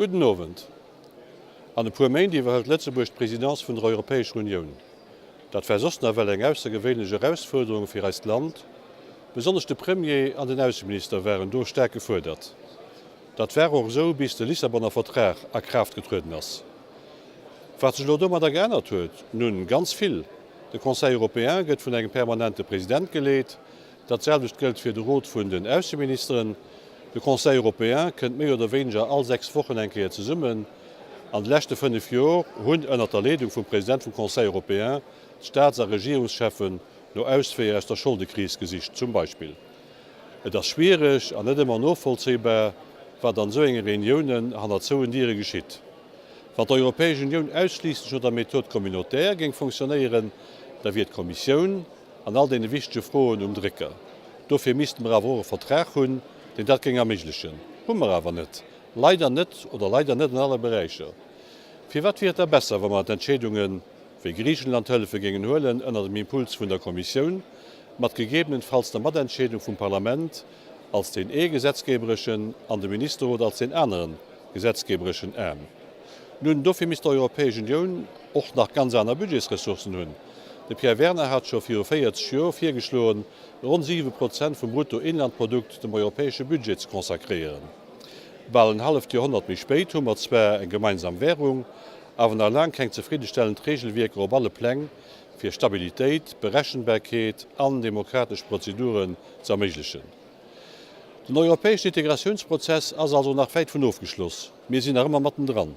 Gudden Owend. An e puer Méint iwwerhëlt Lëtzebuerg d'Presidence vun der Europäescher Unioun. Dat war soss nawell eng aussergewéinlech Erausfuerderung fir eist Land. Besonnesch de Premier an den Ausseminister waren do staark gefuerdert. Dat war och esou bis de Lissabonner Vertrag a Kraaft getrueden ass. Wat sech elo domadder geännert huet? Nun, ganz vill. De Conseil européen gëtt vun engem permanente President geleet. Dat selwecht gëllt fir de Rot vun den Ausseministeren. De Conseil européen kënnt méi oder wéineger all 6 Wochen eng Kéier zesummen. An de leschte 5 Jor hunn ënnert der Leedung vum President vum Conseil européen d'Staats a Regierungscheffen no Ausweeër aus der Scholdekris gesicht, zum Beispill. Et ass schwiereg an net ëmmer novollzéibar, wat an esou enge Reuniounen hannert zouen Diere geschitt. Wann d'Europäesch Unioun ausschliisslech no der Méthode communautaire géing fonctionnéieren, da wier d'Kommissioun, an all deene wichtege Froen um Drécker. Dofir misste mer awer och e Vertrag hunn, deen dat géing erméiglechen. Hu mer awer net. Leider net, oder leider net an alle Beräicher. Firwat wier et da besser, wa mer d'Entscheedungen, wéi Griichenland-Hëllefe géingen huelen, ënner dem Impuls vun der Kommissioun, mat gegebenenfalls der Matentscheedung vum Parlament als deen ee gesetzgebereschen an dem Ministerrot als deen anere gesetzgebereschen Aarm? Nun, dofir misst d'Europäesch Unioun och nach ganz aner Budgetsressourcen hunn. De Pierre Werner hat scho viru 40 Joer virgeschloen, ronn 7 Prozent vum Bruttoinlandprodukt dem europäesche Budget ze consacréieren. Bal en halleft Joerhonnert méi spéit hu mer zwar eng gemeinsam Währung, awer nach laang keng zefriddestellend Regelwierker op alle Pläng, fir Stabilitéit, Berechenbarkeet an demokratesch Prozeduren ze erméiglechen. Den europäeschen Integratiounsprozess ass also nach wäit vun ofgeschloss. Mir sinn nach ëmmer mattendran.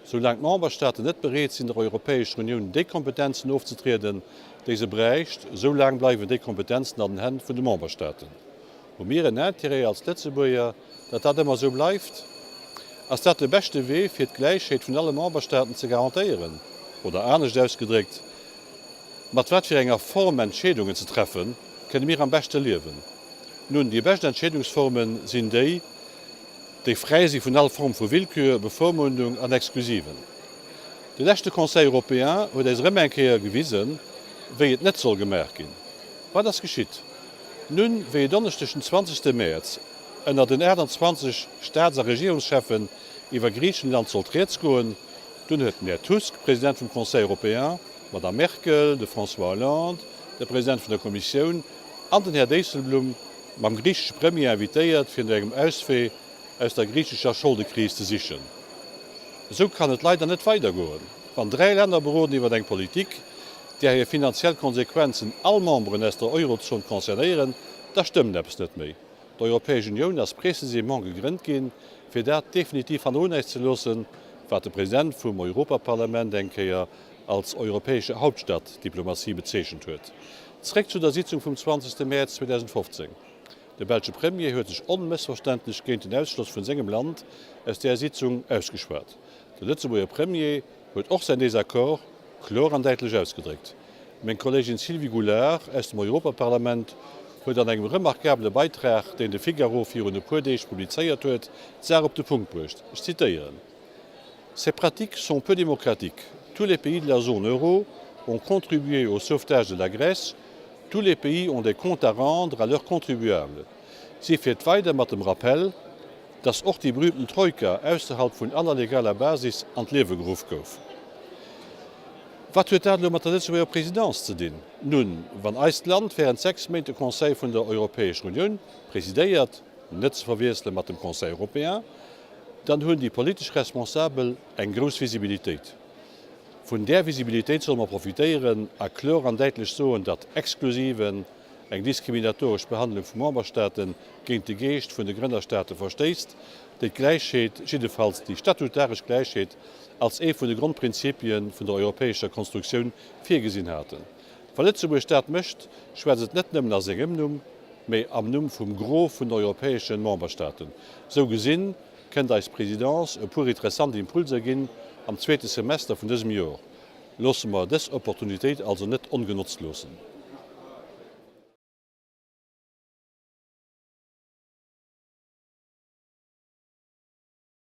Soulaang d'Memberstaaten net bereet sinn, der Europäescher Unioun déi Kompetenzen ofzetrieden, déi se bräicht, esou laang bleiwen déi Kompetenzen an den Hänn vun de Memberstaaten. Hu mir en Intérêt als Lëtzebuerger, datt dat ëmmer esou bleift? Ass dat de beschte Wee, fir d'Gläichheet vun alle Memberstaaten ze garantéieren? Oder anescht ausgedréckt, Mat wat fir enger Form Entscheedungen ze treffen, kënne mir am beschte liewen? Nun, déi bescht Entscheedungsforme sinn déi, déi fräi si vun all Form vu Willkür, Bevormundung an Exklusiven. De leschte Conseil européen huet eis erëm eng Kéier gewisen, wéi et net soll gemaach ginn. Wat ass geschitt? Nun, wéi e Donneschdeg den 20. Mäerz ënner den 28 Staats a Regierungscheffen iwwer Griichenland sollt rieds goen, dunn huet den Här Tusk, President vum Conseil européen, d'Madame Merkel, de François Hollande, de President vun der Kommissioun an den Här Dijsselbloem mam griichesche Premier invitéiert, fir no engem Auswee aus der griichescher Scholdekris ze sichen. Esou kann et leider net weidergoen. Wann 3 Länner beroden iwwer eng Politik, där hir finanziell Konsequenzen all Memberen aus der Eurozon concernéieren, da stëmmt eppes net méi. D'Europäesch Unioun ass précisément gegrënnt ginn, fir dat definitiv hannerun äis ze loossen, wat de President vum Europaparlament eng Kéier als europäesche Hauptstadtdiplomatie bezeechent huet. Zréck zu der Sitzung vum 20. Mäerz 2015. De belsche Premier huet sech onmëssverständlech géint den Ausschloss vun sengem Land aus där Sitzung ausgeschwat. De Lëtzebuerger Premier huet och säin Désaccord kloer an däitlech ausgedréckt. Meng Kollegin Sylvie Goulard aus dem Europaparlament huet an engem remarkabele Beitrag, deen de Figaro virun e puer Deeg publizéiert huet, d'Saach op de Punkt bruecht. Ech zitéieren. Ces pratiques sont peu démocratiques. Tous les pays de la zone euro ont contribué au sauvetage de la Grèce, tous les pays ont des comptes à rendre à leurs contribuables. Si fiert weider mat dem Rappell, dass och déi berühmten Troika ausserhalb vun aller legaler Basis an d'Liewe geruff gouf. Wat huet dat elo mat der Lëtzebuerger Présidence ze dinn? Nun, wann eist Land während 6 Méint de Conseil vun der Europäescher Unioun presidéiert, net ze verwiessele mat dem Conseil européen, dann hunn déi politesch Responsabel eng grouss Visibilitéit. Vun där Visibilitéit solle mer profitéieren a kloer an däitlech soen, datt Exklusiven, eng diskriminatoresch Behandlung vu Memberstaate géint de Geescht vun de Grënnerstaate verstéisst, déi d'Gläichheet, jiddefalls déi statutaresch Gläichheet, als ee vun de Grondprinzipie vun der europäescher Konstruktioun virgesinn haten. Wa Lëtzebuerg dat mécht, schwätzt et net nëmmen a sengem Numm, mee am Numm vum Gros vun den europäeschen Memberstaaten. Sou gesinn, kënnt eis Présidence e puer interessant Impulser ginn am zweete Semester vun dësem Jor. Loosse mer dës Opportunitéit also net ongenotzt loossen.